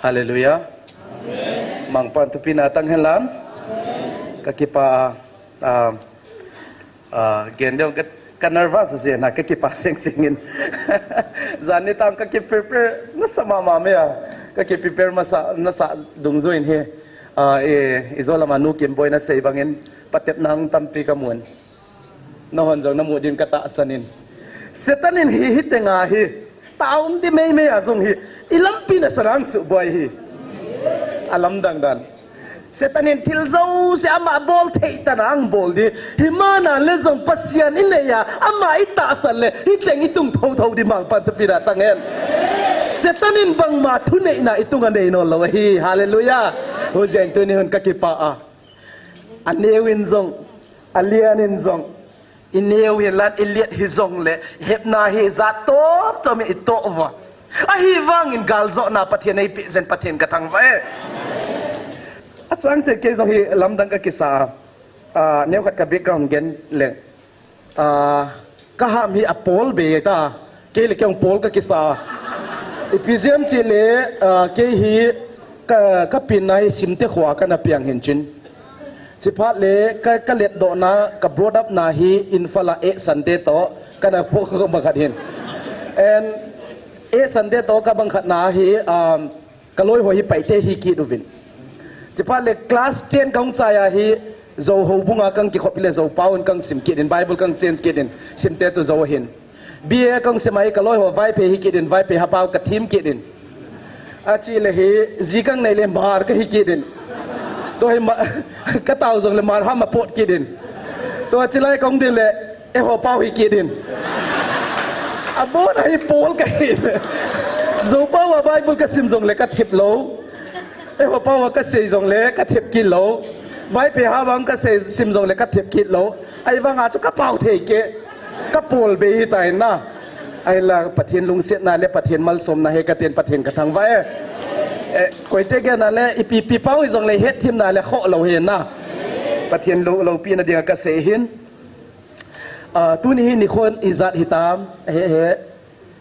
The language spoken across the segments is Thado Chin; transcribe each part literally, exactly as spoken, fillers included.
Hallelujah. Mangpan thupina tang hen lang. Ka kipa, ah, ah, gen deu ka, ka nervous jeh a ka kipa seng seng in. Jan ni tam ka ki prepare nasa mama mai a. Ka ki prepare masa, nasa dungjuiyin hi. Ah, i, i jo lama nu Kimboi na sei bangin, patepna tampi ka mun. Nahon jong na mu din ka tahsan in. Satan in hi, hi tenga hi. Taum di mei mei a jong hi. I lampi na sarang su boi hi. A lamdang dan. Satan in thil jouse ama bol thei tana ahung bol di. Hi mana le jong Pasian i nei a, ama i tahsan le, hi teng i tung tho tho di Mangpan thupina tang hen. Satan in bangma thuneina i tung a nei nawn lou ahi. Hallelujah. Hujeng tuni hun ka kipa a. A neu in jong, a lian in jong, i neu hi lan i liat hi jong le, hepna hi jat tom tom i toh uva. Ahivangin galjona Pathen ei pe jeh in Pathen ka thangvah e. A chang che kei jong hi lamdang ka kisa, ah, neu khat ka background gen le. Ah, ka ham hi a pawl be ta, kei le kei jong pawl ka kisa. Ipi jeh ham chih le, ah, kei hi ka, ka penna hi Simte khua kana piang hin chin. Chiphat le ka, ka letdohna, ka brought up na hi Imphal a eight Sunday toh kana po ka bang khat hin. And eight Sunday toh ka bang khat na hi, um, ka loi ho hi Paite hi kit uvin. Chiphat le class ten kahung chai a hi Zo houbung a kahung kikhop le Zo pao in kahung sim kit in, Bible kahung change kit in, Simte toh Zo ahin. B A kahung sim a hi ka loi ho Vaiphei hi kit in, Vaiphei ha pao ka thim kit in. Achi le hi, ji kahung nei le Hmar ka hi kit in. Tua hi ma, ka tao jong le Hmar ham a pot kit in. Tua chilai kahung ding le, eiho pao hi kit in. Abon a hi pawl ka hi. Zo pao a Bible ka sim jong le ka thip lou. Eiho pao a ka sei jong le ka thip kit lou. Vaiphei ha bang ka sei sim jong le ka thip kit lou. Ahivang a chu ka pao thei kei. Ka pawl be hi ta hin na. Ahinla Pathen lungsetna le Pathen malsomna hi ka tin Pathen ka thangvah e. Eh, koite gel na le ipi pi pao hi jong le hetthemna le khoh lou hi na. Pathen lou, loupina dinga ka sei hin. Ah, tuni hi nikho ijat hitam, he, he.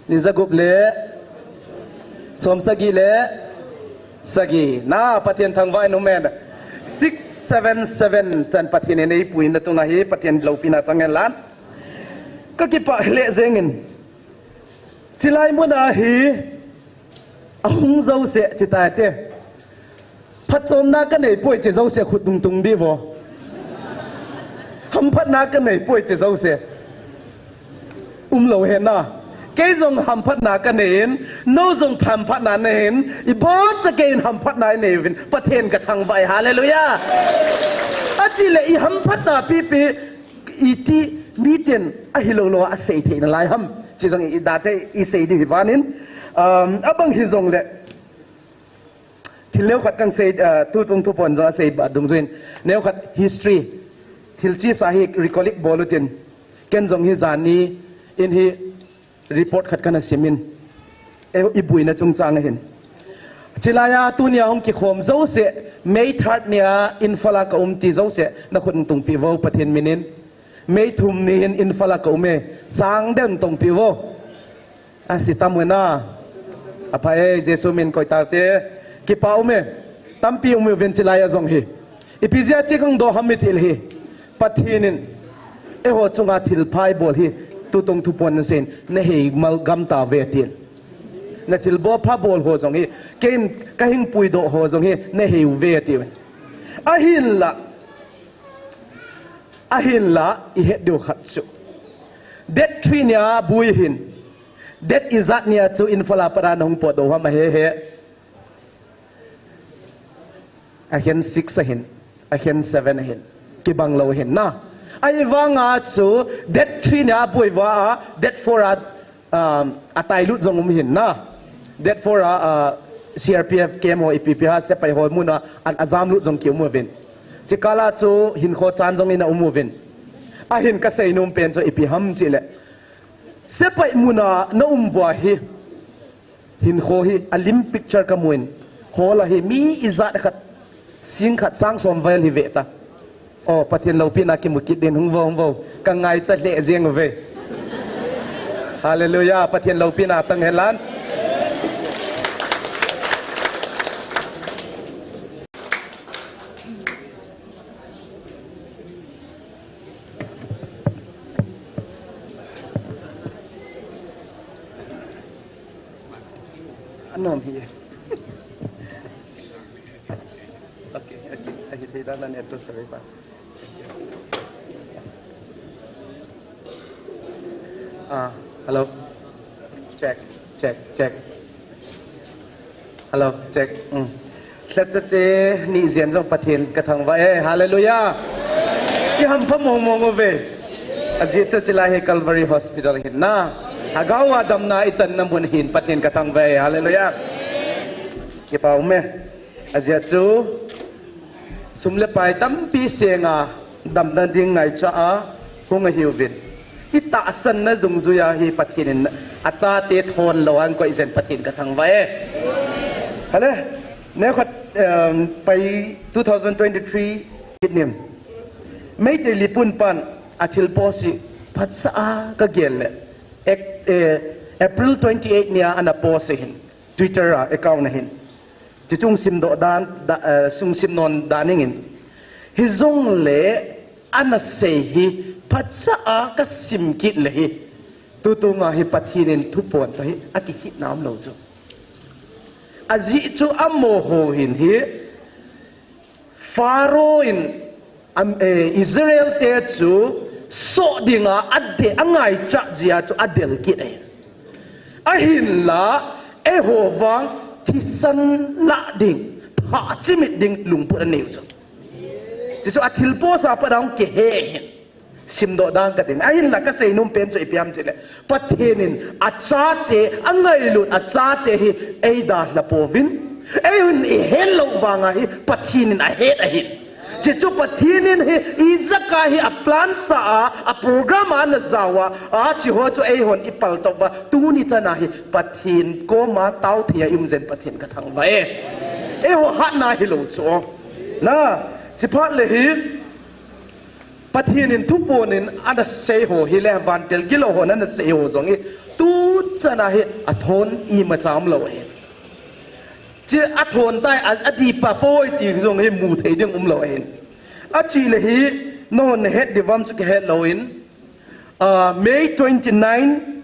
Ni jagup le, som sagi le, sagi. Na, Pathen thangvah in um hen. Six seven seven chan Pathen in eipuina tung ahi, Pathen loupina tang hen lang. Ka kipah le jeng in. Chilai mun a hi, ahung jouse, chitai te. Phatchomna ka nei poi che jouse khut dung tung di vo. Hamphatna ka nei poi che jouse. Um lou hen na. Kei jong hamphatna ka nei in, nou jong hamphatna na hin, ibon cha kei in hamphatna i nei uvin, Pathen ka thangvah e, hallelujah. Achi le i hamphatna pipi, iti miten ahilou lou a sei thei nalai ham. Chi jong i da che i sei di hi vanin, um, abang hi jong le. Thil neo khat kan sei, ah, tutung thupon jong a sei ba dungjuiyin. Neo khat history. Thil chi sa hi recollect bol utin. Ken jong hi jan ni in hi report khat kana simin. E, i buina chungchang ahin. Chilai a tunia hung kikhom jouse, May third nia Imphal a ka um ti jouse, na khut tungpi vo Pathen minin. May thum ni hin Imphal a ka um e, sang den tongpi vo. Asi tam u na. Apha e, Jesu min koi tau te. Kipa um e. Tampi um e ven chilai a jong hi. Ipi jeh a chi kang do ham mi thil hi. Pathen in. Eiho chunga thil phai bol hi. Tutung thupon na sen. Na hei mal gam ta ve tin. Na thil bo pha bol ho jong hi. Kein ka hing pui do ho jong hi. Na hei u ve tin. Ahinla. Ahinla. I het diu khat chu. Date three nia bui hin. Date ijat nia chu Imphal a pat a na hung potdoh ham ahe he. Ahin six ahin. Ahin seven ahin. Kibang lou ahin na. Ahivanga chu date three nia bui va a, date four a, um, a tai lut jong um hin na. Date four a, uh, C R P F camp ho ipi pi ha sepai ho muna a, a jam lut jong ki um uvin. Chikala chu hinkho chan jong in a um uvin. Ahin ka sei nom pen chu ipi ham chi le. Sepai muna na um vua hi, hinkho hi a lim picture ka mun. Hol a hi mi ijat khat, sing khat sang som vel hi ve ta. O, Pathen loupina kimu kit din hung vo, hung vo. Ka ngaicha le jeng ve. Hallelujah, Pathen loupina tang hen lang. Nom hi. Okay, okay. Ahi thei dan dan adjust thei pa. Ah, hello. Check, check, check. Hello, check. Mm. Lhachate ni jen jong Pathen ka thangvah e. Hallelujah. I hampha mong mong uve. Ajeh chu chilai hi Calvary Hospital hin na. Lhagao a damna i channa mun hin Pathen ka thangvah e. Hallelujah. Kipa um e. Ajeh chu sum le pai tampi senga damna ding ngaicha a hung ahiuvin. I tahsanna dungjuia hi Pathen in achate thon lou a ahin koi jeh in Pathen ka thangvah e. Hale, neokhat, um, pai two thousand twenty-three it nim. Meitei lipun pan athil post hi phatsah a ka gel le. Ek-, eh, April twenty-eight nia ana post ahin. Twitter a account ahin. Chuchu hung simdoh dan, da, eh, hung simnon dan ingin. Hijongle ana sei hi phatsah a ka sim kit le hi. Tutunga hi Pathen in thupon toh hi akikhetna umlou chu. Ajeh chu amaho hin hi Pharaoh in, am, eh, Israel te chu soh dinga ade, angaicha jeh a chu adel kit e. Ahinla, eiho vang thisan lah ding, thah chimit ding lungput anei u chu. Chuchu athil post a pat a hung kihe hin. Simdoh dan ka tin. Ahinla ka seinom pen chu ipi ham chile. Pathen in achate, angailut achate hi eidalha pouvin. Eiho in ihet lou vanga hi Pathen in ahet ahin. Chuchu Pathen in hi Isaac a hi aplan sa a, aprogram a ana jao a, achuho chu eihon ipaltou uva. Tuni chana hi Pathen koma tao thei a i um jeh in Pathen ka thangvah e. Eiho hatna hilou chu. Na, chuphat le hi Pathen in thupon in ana sei ho hi le vantil gilou hon ana sei ho jong hi tuchana hi athon imacha umlou ahi. Chu athon tai a, adipa poi ti jong hi mu thei ding umlou ahin. Achile hi nahon nahet diu vem chu kahet lou in, ah, May twenty-nine,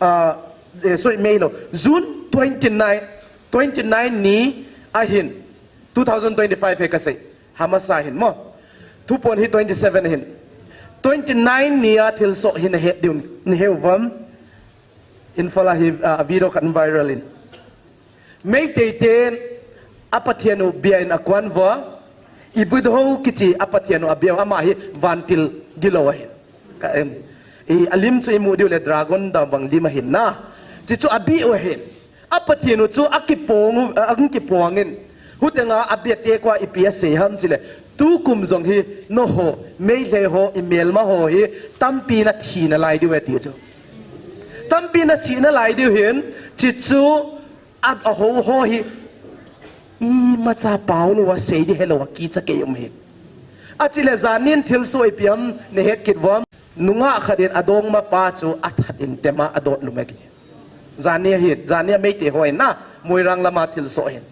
ah, eh, sorry, May lo, June twenty-nine, twenty-nine ni ahin, two thousand twenty-five hi kasei. Hamasa hin mo. Thupon hi twenty-seven hin. Twenty-nine ni a thilsoh hi nahet diu, nahet u vem. Imphal a hi, ah, video khat viral in. Meitei ten a Pathen u bia in akuan uva. I Buddho kichi a Pathen u abia u, ama hi vantil gilou ahin. Ka em. I alim chu imu diu le dragon dang bang lim ahin na. Chuchu abia u ahin. A Pathen u chu akipong u, a, akipong in. Huteng a abia te kua ipi asei ham chile. Tukum jong hi nangho, Meitei ho, imelma ho hi, tampi nathi nalai diu e ti chu. Tampi nasi nalai diu hin, chuchu a, aho ho hi, imacha pao lou a sei ding helou a kicha kei um hin. Achile janin thilsoh ipi ham nahet kit uvam. Nungah khat in adongmapa chu athat in tema adot lum e kiti. Jani hi, jani a Meitei ho in na, Moirang lama thilsoh hin.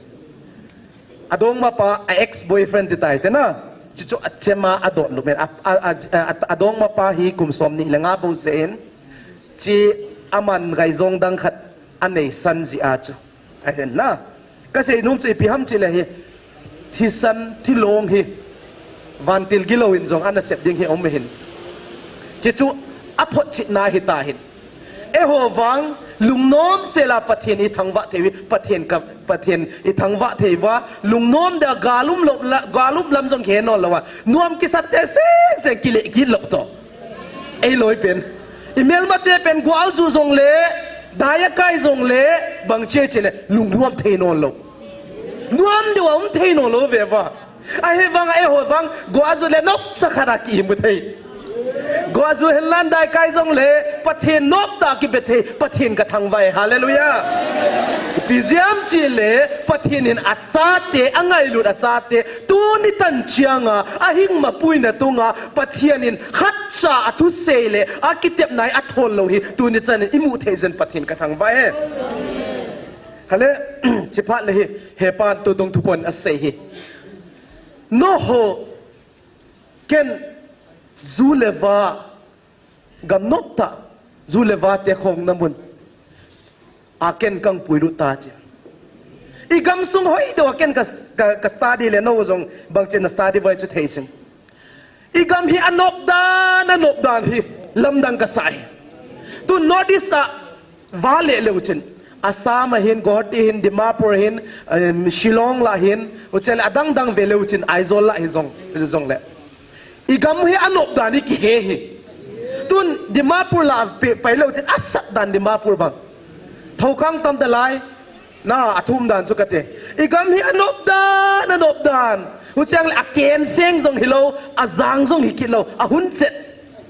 Adongmapa a ex-boyfriend ti tai te na, chuchu achema adot lum e. A, a, a, a, adongmapa hi kum som ni le nga bou seh in, chu aman ngaijong dang khat aneisan jeh a chu. Ahin na. Kaseinom chu ipi ham chile hi. Thisan, thilong hi. Vantil gilou in jong ana sep ding hi um ahin. Chuchu aphotchetna hita hin. Eiho vang, lungnom sela Pathen ithangvah thei uve, Pathen ka, Pathen ithangvah thei uva, lungnom dia gal um lou la, gal um lam jong kihe nawn lou a. Nuam kisat te seng seng kile kit lou to. Eiloi pen. Imelmate pen gualju jongle, dai akai jongle, bang che chele, lungnuam thei nawn lou. Nuam deuh a um thei nawn lou ve uva. Ahivang a eiho vang, gualju le nopcha khat a ki imu thei. Gualju henlang dai kai jongle, Pathen noptah a kibe thei, Pathen ka thangvah e, hallelujah. Ipi jeh ham chele, Pathen in achate, angailut achate, tuni chan chiang a, ahing mapuina tung a, Pathen in khatcha a thusei le a kitepna hi athol lou hi, tuni chan in imu thei jeh in Pathen ka thangvah e. Hale, chuphat le hi, hepan tutung thupon asei hi. Nangho, ken, ju le va, gam noptah, ju le vate khong na mun. A ken kang puilut ta chia. I gamsung hoi deuh a ken ka, ka, ka study le nou jong bangchin na study vai chu thei sin. I gam hi anop dan, anop dan hi lamdang kasa hi. Tu North East a vale leu chin. Assam a hin, Guwahati hin, Dimapur hin, em, Shillong la hin, uchele adang dang ve leu chin, Aizawl la hi jong, jong le. I gam hi anop dan hi kihe hi. Tun Dimapur la pe, pai leu chin, asat dan Dimapur bang. Thokang tam ta lai, na, athum dan chu kate. I gam hi anop dan, anop dan. Huchiang le akenseng jong hilou, ajang jong hi kilou, ahun chet.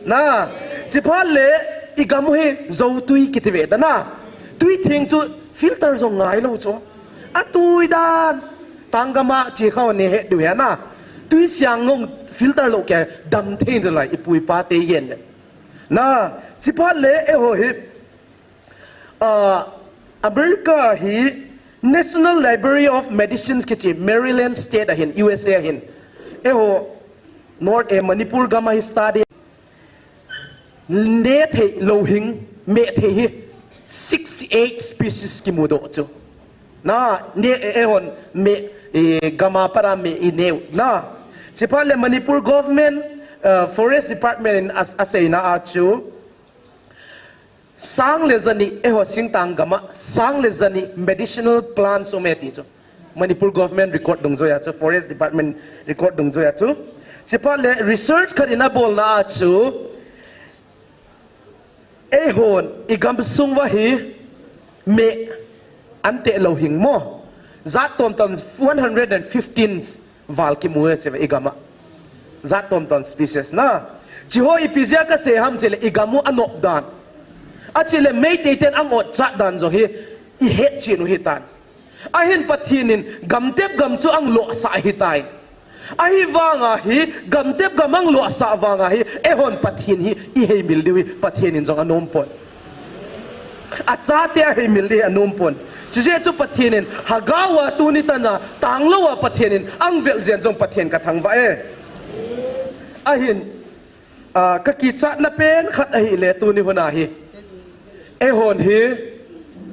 Na, chiphat le, i gam hi jou tui kiti ve ta na. Tui theng chu filter jong ngai lou chu. Atui dan. Tang gam a chi khau ne he du he na. Tui siang ngong filter lou ke dam thei de lai i pu i pa te yen le. Na, chiphat le eiho hi, ah, America hi National Library of Medicine kichi Maryland State a hin, U S A a hin. Eiho North, eh, Manipur gam a hi study. Ne thei louhing, me thei hi sixty-eight species kimu doh chu. Na, ne, eh, eihon me, eh, gam a pat a me i neu. Na, chiphat le Manipur government, uh, Forest Department in as-, aseina a chu, sang le jani, eiho singtang gam a, sang le jani medicinal plants um e ti chu. Manipur government record dungjuia chu, Forest Department record dungjuia chu. Chiphat le research khat in abolna a chu, eihon i gamsung uva hi me an te louhing mo. Jat tom tom one hundred and fifteen val kimu e che i gam a. Jat tom tom species na. Chi ho ipi jeh a kasei ham chele i gam u anop dan. Achele Meitei ten angot chat dan jong hi i het chin u hitan. Ahin Pathen in gamtep gam chu ang lohsah ahitai. Ahivanga hi gamtep gam ang lohsah vanga hi eihon Pathen hi i heimil diu hi Pathen in jong anom pon. Achate aheimil diu hi anom pon. Chijeh chu Pathen in Hagao a tuni tana tanglou a Pathen in ang vel jeng jong Pathen kathangvah e. Ahin, ah, kakichatna pen khat ahile tuni hun a hi. Eihon hi,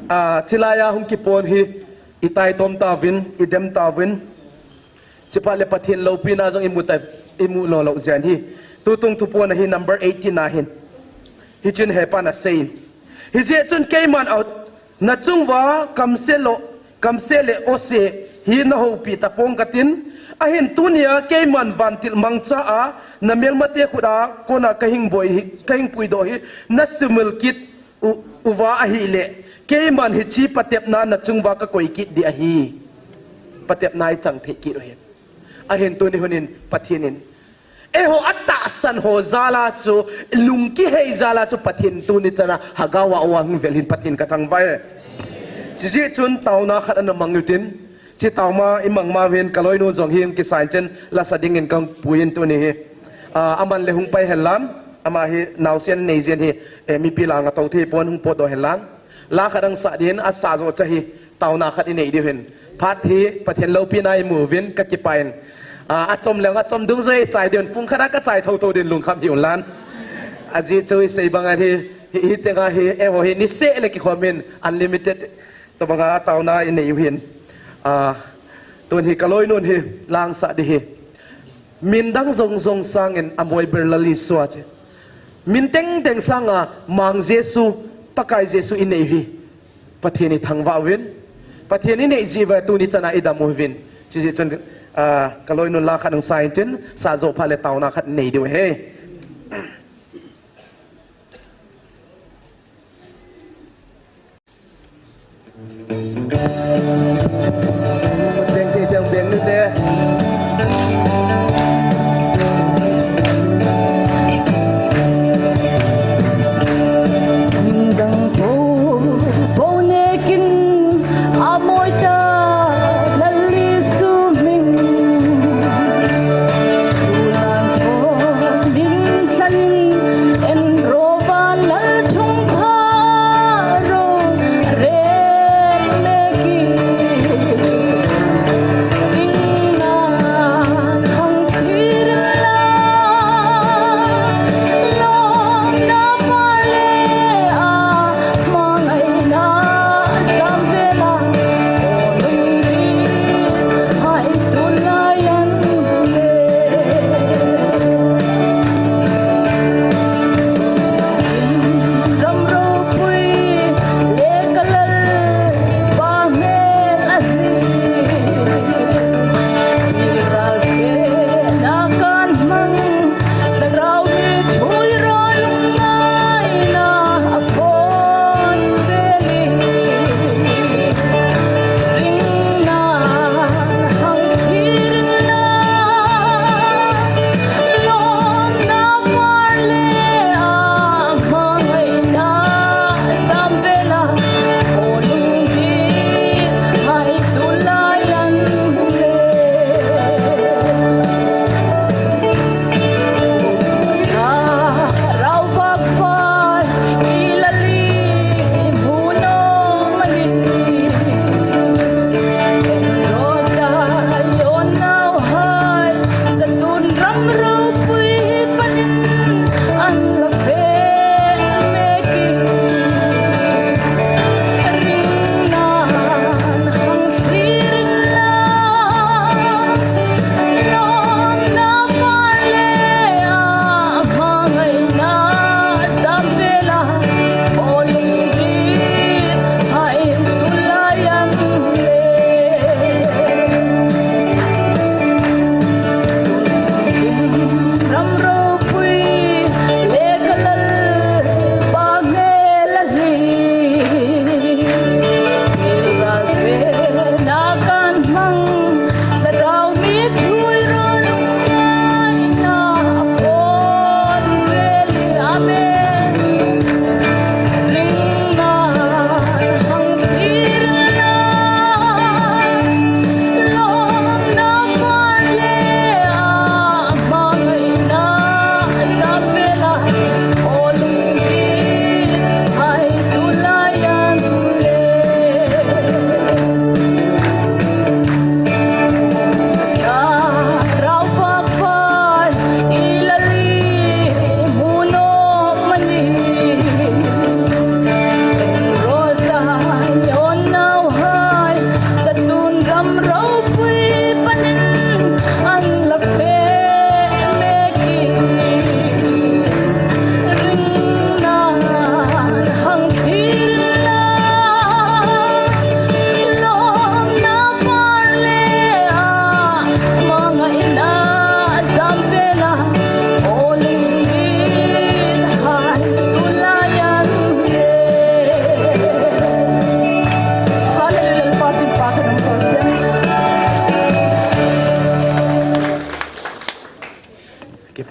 ah, chilai a hung kipon hi, i taitom tauvin, i dem tauvin. Chiphat le Pathen loupina jong i mu ta, i mu lou lou jeng hi. Tutung thupon a hi number eighteen a hin. Hichun hepan asei in. Hijeh chun keiman a, nachung uva kamse lou, kamse le ose hi nahoupi tapong katin. Ahin tunia keiman vantil mangcha a, namelmate khut a kona kahing boi hi, kahing puidoh hi, nasumil kit u, uva ahile, keiman hiche patepna nachung uva kakoi kit ding ahi. Patepna i chang thei kit u hi. Ahin tuni hun in Pathen in eiho atahsan ho jal a chu, lungkihei jal a chu Pathen tuni chana Hagao a hung vel hin Pathen kathangvah e. Chijeh chun taona khat ana mang utin, chi taoma i mang ma uvin kaloinu jong hi hung kisa in chen lasa dingin kahung pui in tuni hi. Ah, aman le hung pai henlang, ama hi naosen nei jeng hi, eh, mipi langa tou thei pon hung potdoh henlang. La khat hung sa dingin asa jo cha hi. Taona khat i nei diu hin. Phat hi Pathen loupina i mu uvin kakipah in. Ah, achom leng achom dungjui chai diu hin pung khat a kachai thotho ding lungkham hih un lang. Ajeh chu i sei bang a hi, hi, hi tenga hi, eiho hi niseh le kikhom in unlimited tobanga taona i nei u hin. Ah, tun hi kaloinun hi la hung sa ding hi. Min dang jong jong sangin amoi ber Lal Isua che. Min teng teng sanga Mang Jesu, Pakai Jesu i nei hi. Pathen i thangvah uvin. Pathen i nei jeh uva tuni chana i dam uvin. Chijeh chun, ah, kaloinun la khat hung sa in chin, sa jo phat le taona khat nei diu ahi. Teng te, teng beng nu te. Dang po, po nekin, amoi ta, Lal Isu min. Sulan po, min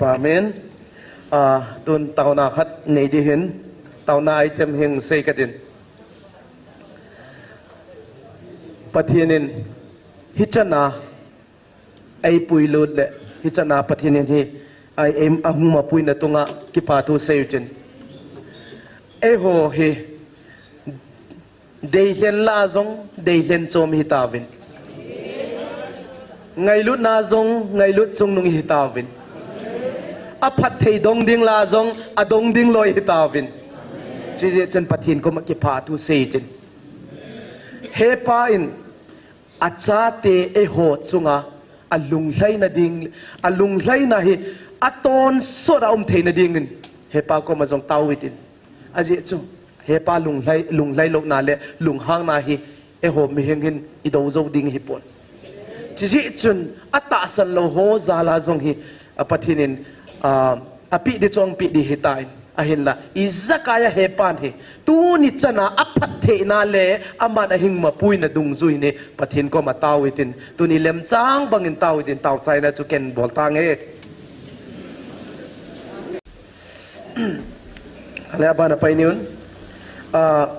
Amen. Ah, tun taona khat nei di hin, taona item hing sei katin. Pathen in hichana ei puilut le, hichana Pathen in hi ei, ei ahung mapuina tunga kipathu sei utin. Eiho hi deilhen la jong, deilhen chom hi tauvin. Ngailutna jong, ngailut chungnung hi tauvin. Aphatthei dong ding la jong, adong ding loi hi tauvin. Chijeh chun Pathen koma kipathu sei tin. Hepa in achate eiho chunga alunglhaina ding, alunglhaina hi atonsot a um theina dingin Hepa koma jong tao utin. Ajeh chu, Hepa lunglhai, lunglhai louna le lunghangna hi eiho mihem hin idou jou ding hipon. Chijeh chun, atahsan lou ho jal a jong hi, a Pathen in, a, apeh di chu ahung peh di hitan, ahinla, ijakai a Hepan hi, tuni chana aphattheina le, aman ahung mapuina dungjui hi Pathen koma tao utin, tuni lemchang bangin tao utin, taochaina chu ken bol tange. Ale, abana pai niun. Ah,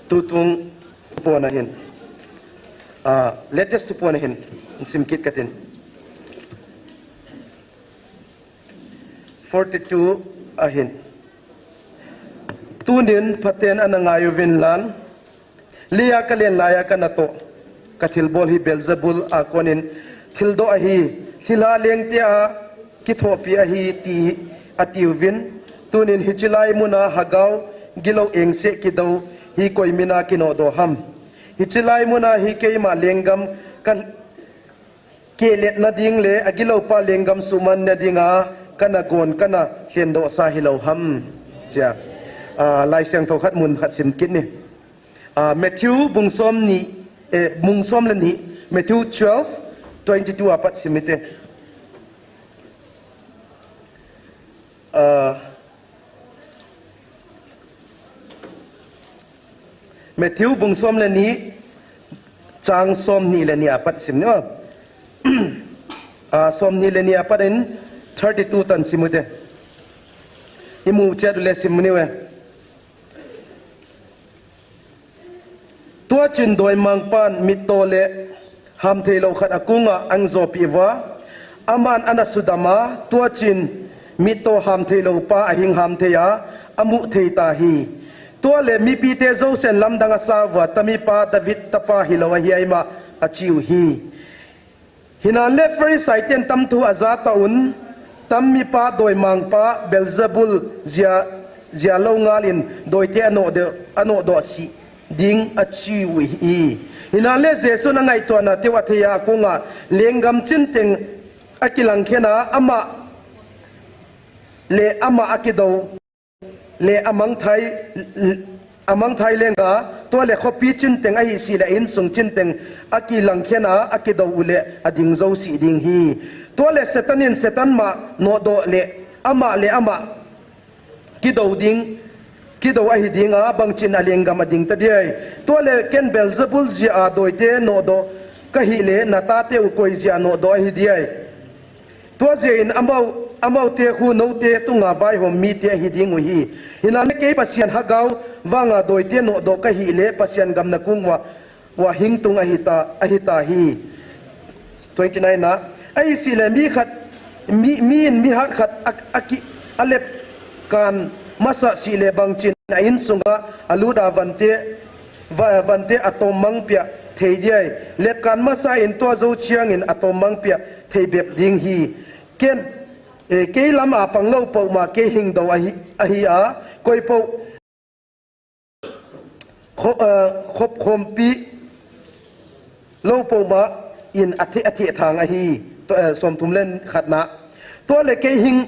tutung pona hin. Ah, latest pona hin. Sim kit katin. Forty-two ahin. Tunin phaten ana ngai uvin lang. Leiya kalen laiya kanatoh, kathilbol hi Beelzebul a konin thildoh ahi, thilha lengte a kithopi ahi ti atiuvin, tunin hiche lai muna hagao gilou engseh kidou hi koi mina kinodoh ham? Hiche lai muna hi keima lenggam ka kehletna ding le agiloupa lenggam suhmanna dinga kana gon kana lhendohsa hilou ham? Chia. Ah, Laisiangthou khat mun khat sim kit ni. Ah, Matthew bung som ni, eh, bung som le ni, Matthew twelve twenty-two apat sim ite. Ah, Matthew bung som le ni, chang som ni le ni apat sim ni, oh. Ah, som ni le ni apat in thirty-two tan sim ute. Imu chet le sim ni we. Tuachin doimangpan mitto le hamtheilou khat akunga ahin jopeh uva, aman ana sudama, tuachin mitto hamtheiloupa ahin hamtheiya, amu thei tahi. Tuale mipite jousen lamdang asauva, tamipa David tapa hilou ahi eima, achiu hi. Hinanle Pharisaiten tamthu ajatauvin, tam mipa doimangpa Beelzebul jia, jia lou ngalin doite anodoh, anodoh sih ding achiu hi. Hinanle Jesun angaitohna teu atheiya akunga lenggam chinteng akilangkhena ama le ama akidou le amangthai, amangthai lenga, tuale khopi chinteng ahi sile insung chinteng akilangkhena akidou ule ading jousih ding hi. Tuale Satan in Satan ma nodoh le ama le ama kidou ding, kidou ahi dinga, bangchin alenggam ading tadiham? Tuale ken Beelzebul jia doite nodoh kahile, natateu koi jia nodoh ahi diham? Tuajeh in amau, amaute khu noute tunga vaihom mite ahi ding uhi. Hinanle kei Pasian hagao vanga doite nodoh kahile, Pasian gam nakung uva, uva hing tung ahita, ahita hi. Twenty-nine na, ahi sile mi khat, mi, mi in mihat khat a, aki, alepkan masa sile bangchin a insunga aluta vante, va, vante atommang pia thei diham? Lepkan masa in tua jou chiangin atommang pia thei bep ding hi. Ken, eh, kei lama panglou puma kei hingdou ahi, ahia, koipou kho, eh, khop khompi lou puma in athe, athethang ahi. To, eh, somthum le khatna. Tuale kei hing,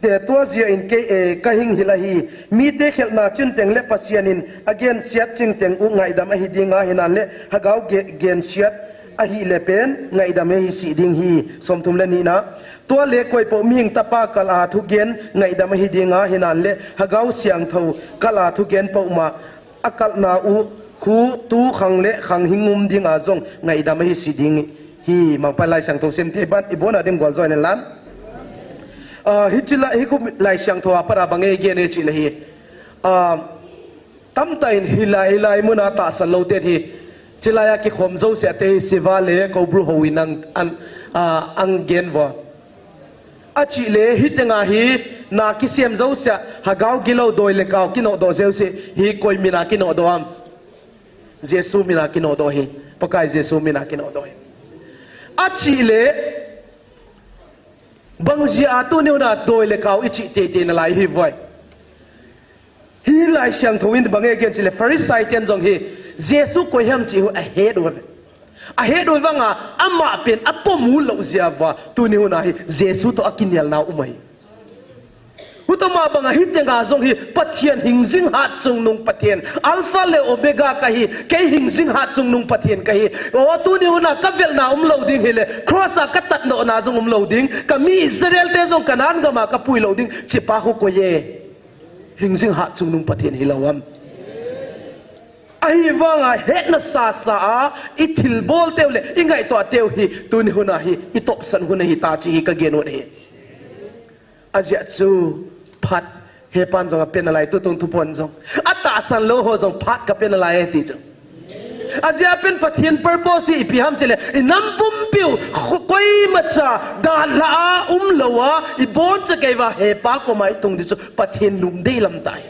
eh, tuajeh in kei, eh, kahing hil ahi. Mite khelhna chinteng le Pasian in agensiat chinteng u ngaidam ahi dinga, hinanle hagao ge, gensiat ahile pen ngaidam ahi sih ding hi. Somthum le nina. Tuale koipou mihing tapa kal a thugen ngaidam ahi dinga, hinanle hagao siangthou kal a thugen puma akalna u Khu tu khang le khang hing um ding a jong ngaidam ahi si ding hi. Mangpa Laisiangthou sim thei ban, i bon a ding gualzo in lan. Ah, hichi la, hi khu Laisiangthou a pat a bang e gen e chi le hi. Ah, tamtah in hilai, hilai mun a tahsan lou ten hi. Chilai a kikhom jouse a te hi Siva le Koubru ho in ang, an, ah, ang gen vo. Achih le, hitenga hi, na kisem jouse a, Hagao gilou doi le kao kinodoh jouse, hi koi min a kinodoh am. Jesu min a kinodoh hi, Pakai Jesu min a kinodoh hi. Achih le, bang jeh a tuni hun a doi le kao i chih teitei nalai hi voi. Hi Laisiangthou in bang e gen chi le Pharisee ten jong hi Jesu koi ham chi hu ahet uve. Ahet u vang a, amah pen apom u lou jeh uva, tuni hun a hi Jesu toh akinelna um ahi. Hutam a bang a hitenga jong hi Pathen hingjing hatchungnung Pathen, Alpha le Omega kahi, kei hingjing hatchungnung Pathen kahi. O, tuni hun a kavelna um lou ding hile, cross a katat nona jong um lou ding, kami Israel te jong Canaan gam a kapui lou ding, chi pa khu koi e. Hingjing hatchungnung Pathen hilou am. Ahivang a hetna sasa a, i thilbol teu le, i ngaito teu hi, tuni hun a hi, i topsan hun ahi ta chi hi ka gen u ahi. Ajeh chu phat hepan jong ape nalai, tutung thupon jong. Atahsan lou ho jong phat kape nalai e ti chu. Ajeh a pen Pathen purpose hi ipi ham chi le, i nam pumpiu, kho-, koimacha, dalha a, umlou a, i boncha kei uva, hepa koma i tung di chu, Pathen lungdei lam tai.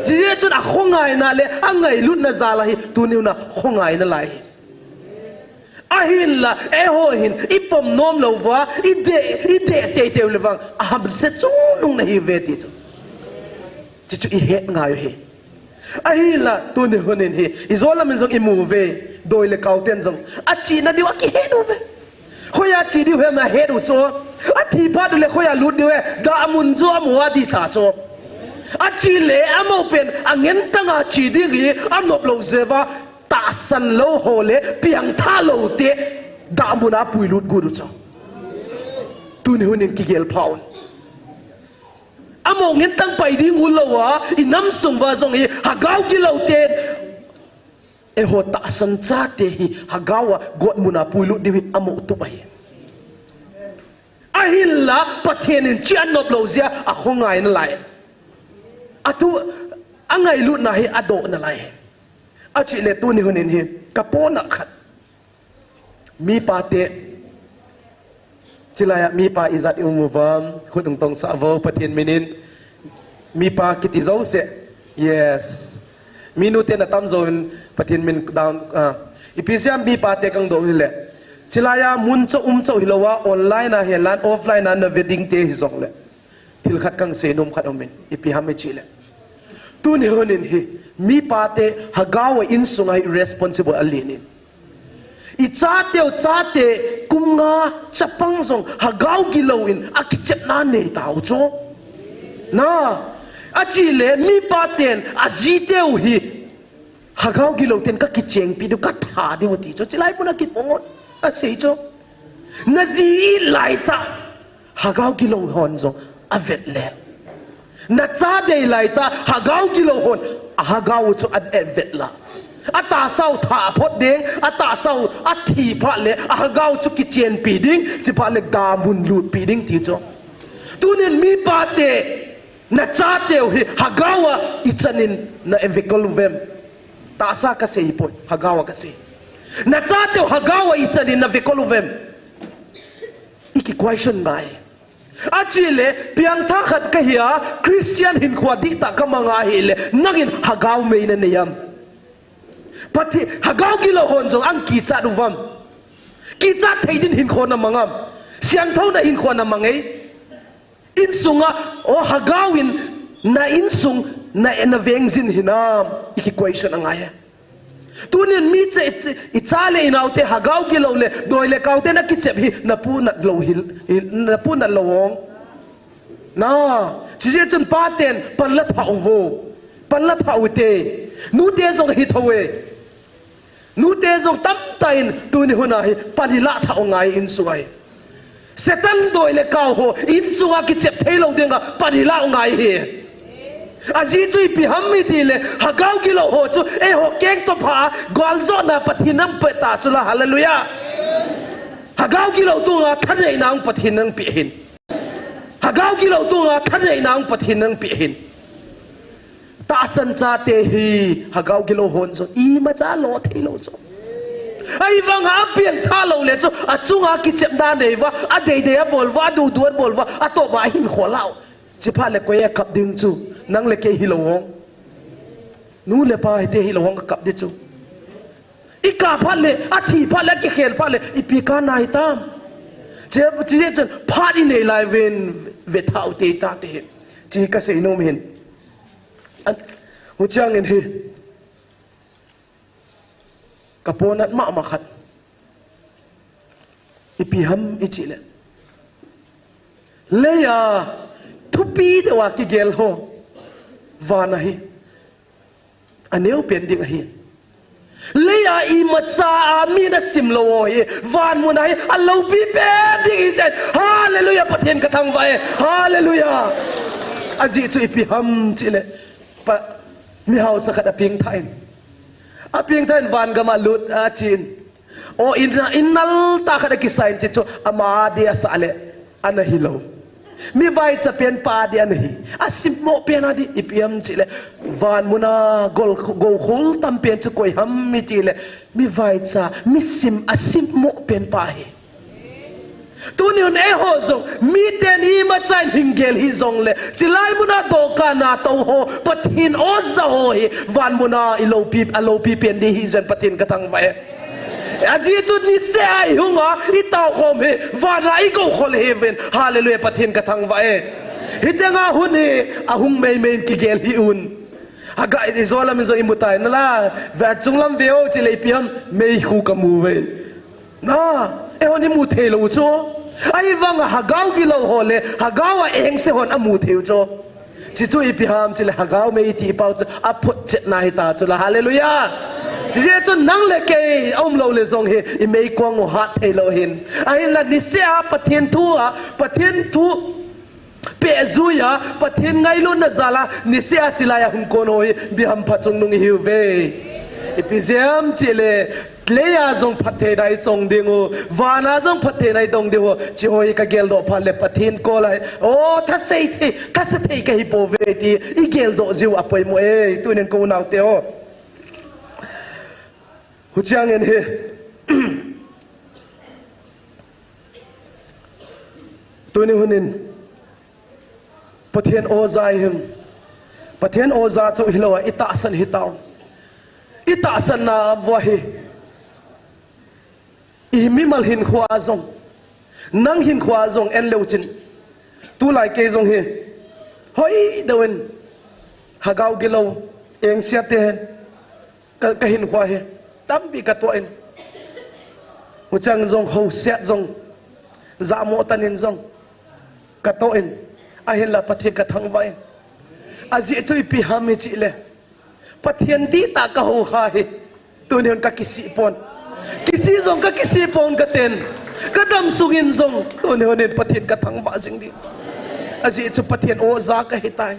Chijeh chun akhongaina le, angailutna jal ahi, tuni hun a khongai nalai hi. Ahinla, eiho hin, i pom nom lou uva, i dei, i dei teitei u le vang, ahamse chungnung nahi uve ti chu. Chi chu i het ngai u hi. Ahinla, tuni hun in hi, i jo lam in jong i mu uve, doi le kao ten jong. Achihna diu akihet uve. Khoi a chi diu hem na het u chu. Athi phat u le khoi a lut diu e, damun chu amu a di ta chu. Achi le, amau pen, angen tang a chi ding hi, anop lou jeh uva, tahsan lou ho le, piangtha lou te, damun a pui lut gu u chu. Tuni hun in kigel pha un. Amau ngen tang pai ding u lou a, i nam sung uva jong hi, Hagao gilou ten, eiho tahsan chate hi, Hagao a gotmun a pui lut diu hi, amau tup ahi. Ahinla, Pathen in chi anop lou jeh a, akhongai nalai. Atu, angailutna hi, adoh nalai. Achih le tuni hun in hi, ka pona khat. Mipa te, chilai a mipa ijat i um uvam, khut hung tong sah uvo, Pathen min in, mipa kiti jouse, yes. Minu te na tam jou in, Pathen min down, ah. Ipi jeh a mipa te kang doh hile. Chilai a mun chou um chou hilou a, online a hihen lang, offline a na ve ding te hijong le. Thil khat kang seinom khat um in, ipi ham i chi le. Tuni hun in hi, mipa te Hagao a insung a hi responsible alen in. I chateu chate kum nga chapang jong Hagao gilou in akichepna nei tau chu. Na, achih le mipa ten ajiteu hi Hagao gilou ten ka kichengpi diu, ka tha diu ti chu. Chilai mun a kipong un asei chu. Na ji lai ta. Hagao gilou hon jong avet le. Na cha dei lai ta, Hagao gilou hon, a Hagao chu avet la. Atahsa u tha phot ding, atahsa u athi phat le, a Hagao chu kichenpi ding, chi phat le damun lutpi ding ti chu. Tunin mipa te, na chateu hi, Hagao a ichan in na ve kol uvem. Tahsa ka sei poi, Hagao a ka sei. Na chateu Hagao a ichan in na ve kol uvem. I ki question ngai. Achih le, piangthah khat ka hi a, Christian hinkho a dihtah ka mang a hile, nangin Hagao mei na nei am. Pathe-, Hagao gilou hon jong ang kichat uvam. Kichat thei din hinkho na mang am. Siangthou na hinkho na mang e. Insung a, o Hagao in na insung na, na veng jin hinam. I ki question angai e. Tunin mi che, i cha le i nao te Hagao gilou le, doi le kao te na kichep hi, na pu nat lou hi, hi, na pu nat lou ong. Na, chi jeh chun pa ten, pan la thau vo. Pan la thau te. Nu te jong hi thou e. Nu te jong tamtah in, tuni hun a hi, pan hi la thau ngai insung a hi. Satan doi le kao ho, insung a kichep thei lou ding a, pan hi la ngai hi. Ajeh chu ipi ham itile, Hagao gilou ho chu eiho keng toh pha a galjona Pathen in ahin pe ta chu la, hallelujah. Hagao gilou tonga thaneina Pathen in ahin pe ahin. Hagao gilou tonga thaneina Pathen in ahin pe ahin. Tahsan chate hi Hagao gilou hon jong imacha lo thei lou chu. Ahivanga apiang tha lou le chu, achunga kichepna nei uva, adeidei abol uva, adudu abol uva, atoh uva ahin khol lou. Chuphat le koi a kap ding chu, nang le kei hilou hong. Nu le pa hite hilou hong akap ding chu. Ikap phat le, athi phat le, akikhel phat le, ipi kana hitam. Che, che, che, phat inei lai uvin, vetha u te tate. Che kasei nom ahin. An, huchiang in hi. Ka ponat mama khat. Ipi ham ichi le. Leiya thupi deuva kigel ho. Vana hi. Aneo pen ding ahi. Leiya imacha a min asim lou ho hi. Van muna hi. Aloupi pen ding ahi. Hallelujah. Pathen kathangvah e. Hallelujah. Ajeh chu ipi ham chi le. Pa, mihausa khat apeng tha in. Apeng tha in van gam a lut a chin. O in, in nal tah khat akisah in chi chu ama dia sah le ana hilou. Mi vaicha pen pa dia ana hi. Asim mo pen a di ipi ham chi le. Van muna gol, gol khol tam pen chu koi ham iti le. Mi vaicha, mi sim, asim mo pen pa hi. Tuni hun eiho jong, miten imacha in hin gel hih jongle, chilai muna doka na tou ho, Pathen oja ho hi, van muna iloupi, aloupi pen ding ahi jeh in Pathen kathangvah e. Ajeh chu niseh a ihung a, itao khom hi, vana igou khol hih uvin, hallelujah, Pathen kathangvah e. Hitenga hun hi, ahung meimei in kigel hih un. Aga, ijo lam in jong imu tai nala, ve chunglam ve o chi le ipi ham, meikhu kamu uve. Na, eihon imu thei lou chu. Ahivanga Hagao gilou ho le, Hagao a engse hon amu thei u chu. Chi chu ipi ham chi le Hagao mei ti pau chu, aphotchetna hita chu la, hallelujah. Chi jeh chu nang le kei, aum lou le jong hi, imei kuang u hat thei lou hin. Ahinla niseh a Pathen thu a, Pathen thu, Pehjui a, Pathen ngailutna jal a, niseh a chilai a hung kon ho hi, bihampha chungnung ihiuve. Ipi jeh ham chi le, leiya jong phattheina ichong ding u, vana jong phattheina idong ding u, chi ho hi kageldoh phat le Pathen kol a, o, thasei thei, thasa thei kahi pouve ti, igeldoh jiu apoimo e, tunin ka unau te o. Huchiang in hi. Tuni hun in. Pathen oja ihim. Pathen oja chu hilou a, itahsan hitao. Itahsanna vo hi. Imimal hinkho a jong. Nang hinkho a jong en leu chin. Tulai kei jong hi. Hoi deuin. Hagao gilou. Engsia te hen. Ka, ka hinkho hi, tampi katoh in. Huchang jong, houset jong, jamo tan in jong, katoh in. Ahinla Pathen kathangvah in. Ajeh chu ipi ham ichi le. Pathen dihtah kahou kha hi. Tuni hun kakisih pon. Kisih jong kakisih pon katen. Kadam sung in jong. Tuni hun in Pathen kathangvah jing ding. Ajeh chu Pathen oja kahitai.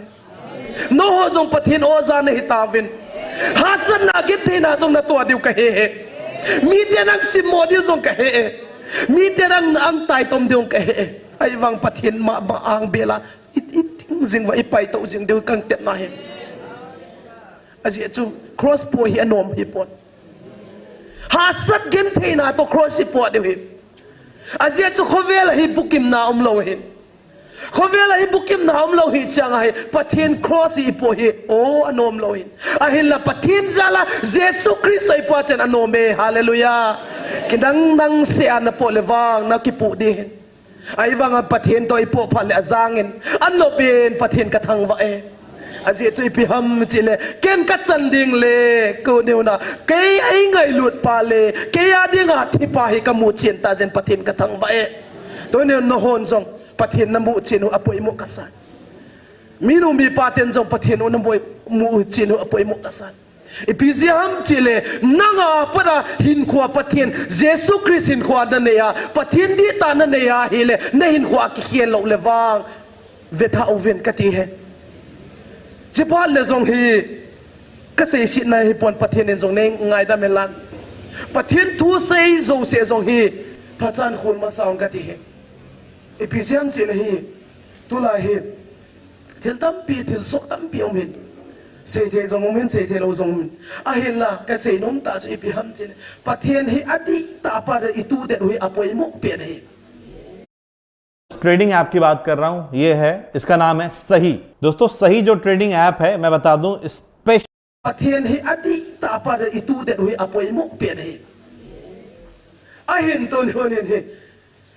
Nangho jong Pathen oja nahitauvin. Hahsatna gentheina jong natoh diu kahe e. Mite nang simmo diu jong kahe e. Mite nang, nang taitom diu kahe e. Ahivang Pathen ma, ma angbel a. I, iting jing uva, ipaitoh jing diu kangtepna hi. Ajeh chu cross po hi anom hipon. Hahsat gentheina toh cross hi po diu hi. Ajeh chu khovel a hi bukimna umlou hin. Khovel a hi bukimna umlou hi chang a hi, Pathen cross hi ipo hi, o, anom lou hin. Ahinla Pathen jal a, Jesu Christa ipo a chen anom e, hallelujah. Kidang dang seh a napoh le vang, nakipoh ding hin. Ahivang a Pathen toh ipoh phat le ajang in, anop in Pathen kathangvah e. Ajeh chu ipi ham chi le, ken kachan ding le, ko neuna, kei a ingailut pa le, kei a dinga thipa hi kamu chen ta jeh in Pathen kathangvah e. Tuni nahon jong, Pathen namu chen u apoimo kasan. Minu mipa ten jong Pathen u namu chen u apoimo kasan. Ipi jeh ham chi le, nang a pat a hinkho a Pathen, Jesu Christa hinkho a nanei a, Pathen dihtah nanei a hile, nahinkho a kikhel lou le vang. Vetha uvin kati e. Chiphat le jong hi, kasei sitna hi pon, Pathen in jong nei ngaidam hen lang. Pathen thu sei jouse jong hi, phatchan khol masa ong kati hi. Ipi jeh ham itile hi, tulai hi, thil tampi, thil soh tampi um hin. Seithei jong um hin, seithei lou jong um hin. Ahinla, kasei nom tah chu ipi ham itile, Pathen hi adihtah a pat a itudet u hi apoimo pen ahi. Trading app की बात कर रहा हूं, ये है, इसका नाम है सही। दोस्तों, सही जो ट्रेडिंग ऐप है, मैं बता दूं, special Pathen hi adihtah a pat a itudet u hi apoimo pen ahi. Ahin tuni hun in hi,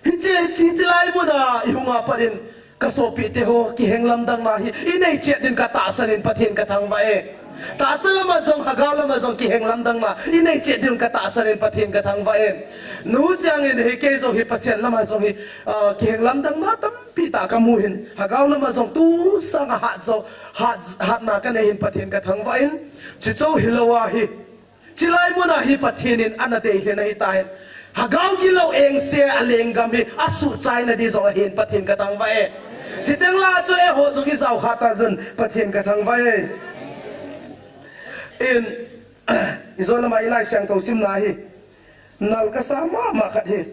hiche, hiche, hiche lai muna ihung a pat in, kasopite ho, kiheng lamdang na hi inei chet din katahsan in, Pathen kathangvah e. Tahsa lama jong, lhagao lama jong kiheng lamdang na inei chet din katahsan in, Pathen kathangvah e. Nu jeng in hi, kei jong hi Pathen lama jong hi, ah, kiheng lamdang na tampi tah kamu hin. Lhagao lama jong tu sanga hat jo, hat, hatna kanei hin, Pathen kathangvah in. Chuche hilou a hi, chilai muna hi Pathen in ana deilhen ahi tahen. Lhagao gilou engse a lenggam hi asuhchaina di jong ahin, Pathen kathangvah e. Chuteng le chu eiho jong ijao kha ta jun, Pathen kathangvah e. In, ijo lama i Laisiangthou simna hi, nal kasa mama khat hi,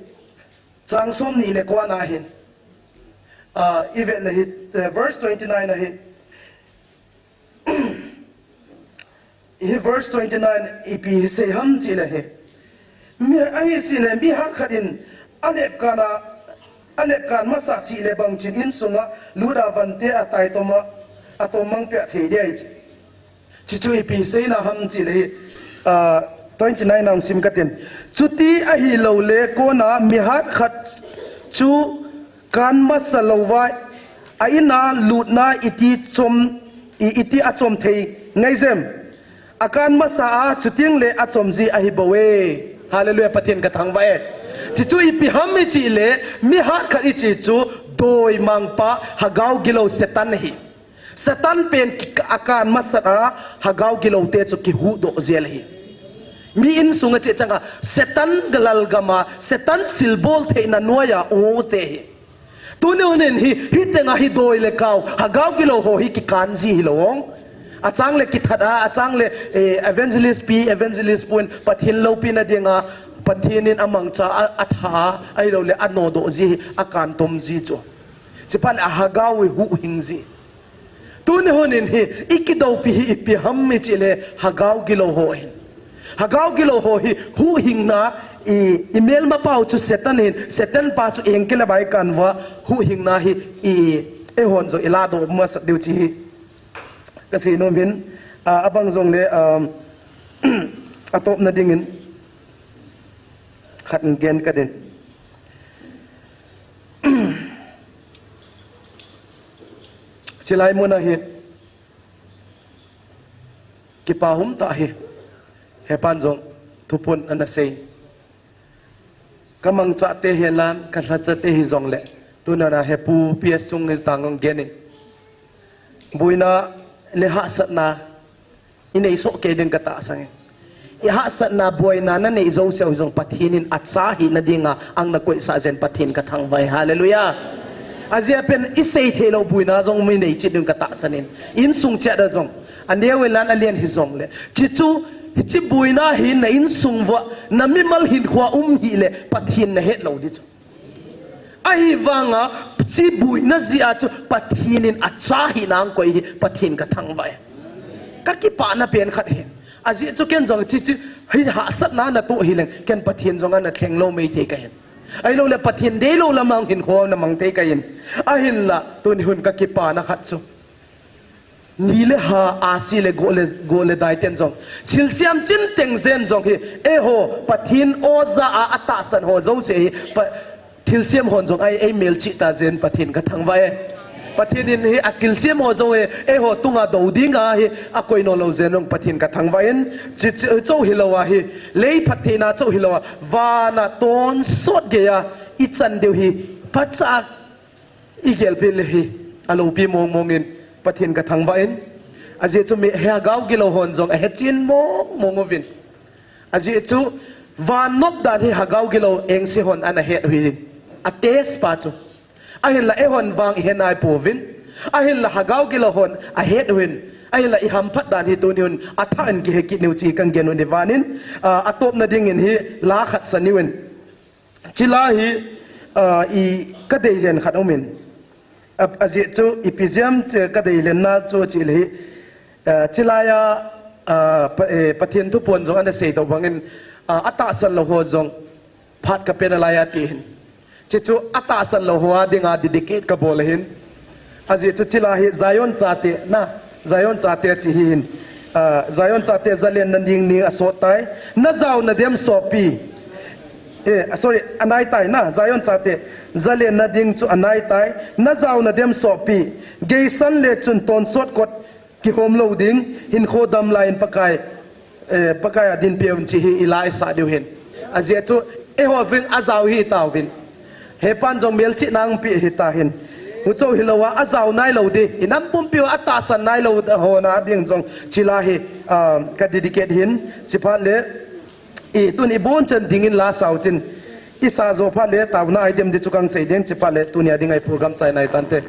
chang somni le ko ana hin, ah, ivet le hi, eh, verse twenty-nine ahi. Hi verse twenty-nine ipi hi sei ham itile hi, mi ahi sile, mi hat khat in alepkan a, alepkan masa sile bangchin insunga lut a vante ataitom a, atom mang peh thei ding ahi. Chuchu ipi seina ham itile hi, ah, twenty-nine na hung sim katin. Chuti ahilou le kona mi hat khat chu kan masa louva a ina lutna iti chom, i, iti achom thei ngai jem. Akan masa a, chuteng le achom ji ahi bou e. Hallelujah, Pathen kathangvah e. Chuchu ipi ham itile, mi hat khat ichi chu doimangpa, lhagao gilou Satan ahi. Satan pen ki, akan masat a, lhagao gilou te chu kihuhdoh jel ahi. Mi insunga che changa Satan galal gama, Satan silbol theina noiya u te hi. Tuni hun in hi, hiteng a hi doi le kao, lhagao gilou ho hi kikan ji hilou ong. Achang le kithat a, achang le, eh, evangelist pi, evangelist pu in Pathen loupina dinga, Pathen in amangcha a, atha a, ahilou le anodoh ji hi, akan tom ji chu. Chuphat le lhagao hi huhhing ji. Tuni hun in hi, ikidoupi hi ipi ham itile lhagao gilou ho hin. Lhagao gilou ho hi huhhingna i, imelmapau chu Satan hin, Satan pa chu engkila bai kanva huhhingna hi i, eihon jong iladoh masat diu chu hi. Kasei nom hin, a, abang jongle, um, atopna dingin khat in gen kadin. Chilai muna hi, kipa um tah hi, hepan jong thuphon ana sei. Kamangcha te hihen lang, kalhacha te hijongle, tuna na hepu P S Sung hi tang ong gen in. Boina le hahsatna inei soh kei ding katahsan e. Ihahsatna boina nanei jouseu jong Pathen in acha hina dinga ang nakoisah jeh in Pathen kathangvah e. Hallelujah. Ajeh pen isei theilou boina jong mi nei cheh ding katahsan in. Insung cheh a jong, aneo in lang alen hijongle, chuchu, hiche boina hi na insung uva, na mimal hinkhoa um hile Pathen nahet lou di chu. Ahivanga, hiche boina jeh a chu Pathen in acha hina ang koi hi Pathen kathangvah e. Kakipana pen khat hi. Ajeh chu ken jong hiche, hiche, hi hahsatna natoh hileng, ken Pathen jong ana thenglou mei thei kahin. Ahilou le Pathen deilou lama hinkho namang thei kahin. Ahinla, tuni hun kakipana khat chu, ni le ha, ahsi le go le, go le dai ten jong, thilsem chinteng jen jong hi, eiho Pathen oja a atahsan ho jouse hi, Pa, thilsem hon jong a, eimelchih ta jeh in Pathen kathangvah e. Pathen in hi athilsem ho jong hi, eiho tunga dou dinga hi akoinom lou jeh in jong Pathen kathangvah in, chu, chu, chu hilou a hi, lei phattheina chu hilou a, vana tonsot geiya ichan diu hi, phacha igelpi le hi, aloupi mong mong in Pathen kathangvah in. Ajeh chu mi lhagao gilou hon jong ahechen mong mong uvin. Ajeh chu vannop dan hi lhagao gilou engse hon ana het u hi, atest pa chu. Ahinla eihon vang ihe naipouvin. Ahinla lhagao gilou hon ahet uvin. Ahinla i hamphat dan hi tuni hun athah in kihe kit niu chi kan gen un i vanin, ah, atopna dingin hi la khat sa niu in. Chila hi, ah, i ka deilen khat um in. A, ajeh chu ipi jeh ham che ka deilen na chu chi le hi, ah, chilai a, ah, pa, eh, Pathen thu pon jong ana sei doh bangin, ah, atahsan lou ho jong phat ka pen alai a ti hin. Chi chu atahsan lou ho a dinga dedicate ka bol ahin. Ajeh chu chila hi Zion chate na, Zion chate chi hi hin. Ah, Zion chate zalenna ding ni asot tai. Na jaona dem sopi. Eh, ah, sorry, anai tai na, Zion chate zalenna ding chu anai tai. Na jaona dem sopi. Geisan le chun tonsot kot kihom lou ding, hinkho dam lai in Pakai, eh, Pakai a din peuvin chi hi i la i sah diu hin. Ajeh chu, eiho vin ajao hi tauvin. Hepan jong melchihna hung pe hi ta hin. Huchu hilou a, ajao nai lou di. I nam pumpi uva atahsan nai lou ho na ding jong chila hi, ah, ka dedicate hin. Chi phat le, i tun i bon chan dingin la sau tin. I sa jo phat le taona item di chu kan sei ding chi phat le tunia ding a i program chai nai tante.